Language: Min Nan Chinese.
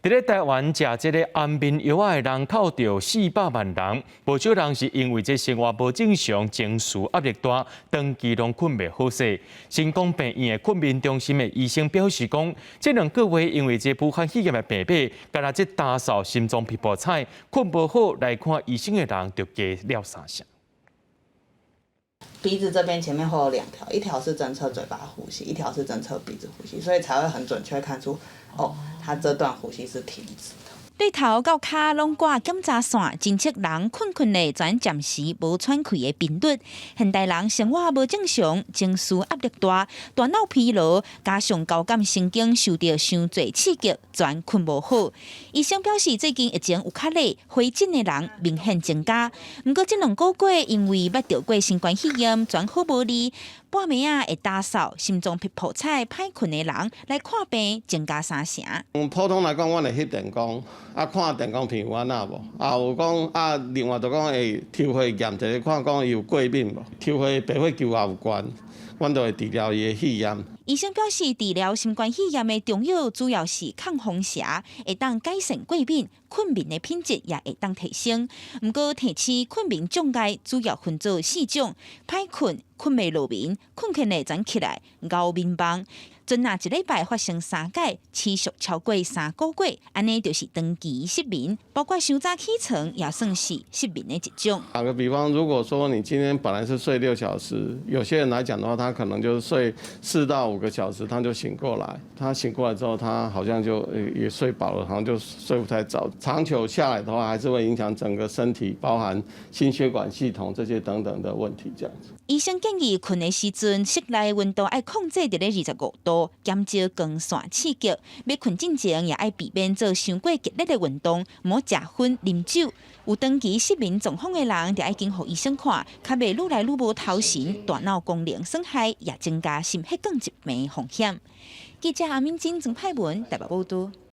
佇咧台灣食這个安眠藥仔的人口著400萬人，無少人是因為這生活無正常、情緒壓力大，長期攏睏袂好勢。成功病院的睏眠中心的醫生表示講，這2個月因為這武漢肺炎的病碼，干焦這焦嗽、心臟噼噗彩、睏無好來看醫生的人就加了三成。鼻子這邊前面會有兩條，一條是偵測嘴巴呼吸，一條是偵測鼻子呼吸，所以才會很準確看出，哦，他這段呼吸是停止的。對頭到跤攏掛檢查線，偵測人睏睏咧轉暫時無喘氣的頻率。現代人生活無正常，情緒壓力大，大腦疲勞，加上交感神經受著傷濟刺激，轉睏無好。醫生表示，最近疫情有較熱，回診的人明顯增加。毋過這2個月因為捌著過新冠肺炎，轉好無利，半暝仔會焦嗽、心臟噼噗彩、歹睏的人來看病增加三成。普通來講，阮會翕電光，啊看電光片有按怎無？啊有講啊，另外就講會抽血驗一下，看講伊有過敏無？抽血白血球也有懸，阮就會治療伊的肺炎。醫生表示，治療新冠肺炎的中藥主要是抗風邪，會當改善過敏、睏眠的品質也會當提升。毋過提示睏眠障礙主要分做四種：歹睏、睏袂落眠、睏睏會轉起來、熬眠夢。陣若一禮拜發生三擺，持續超過3個月，按呢就是長期失眠，包括傷早起床也算是失眠的一種。打個比方，如果說你今天本來是睡6小時，有些人來講的話，他可能就是睡4到5個小時，他就醒過來。他醒過來之後，他好像就也睡飽了，好像就睡不太著。長久下來的話，還是會影響整個身體，包含心血管系統這些等等的問題。這樣子。醫生建議，睏的時陣室內溫度愛控制佇咧25度，減少光線刺激。欲睏進前也愛避免做傷過激烈的運動，毋好食薰、啉酒。有長期失眠狀況的人，著愛緊予醫生看，較袂愈來愈無頭神，大腦功能損害，也增加心血管疾病風險。記者阿敏晶、曾派文台北報導。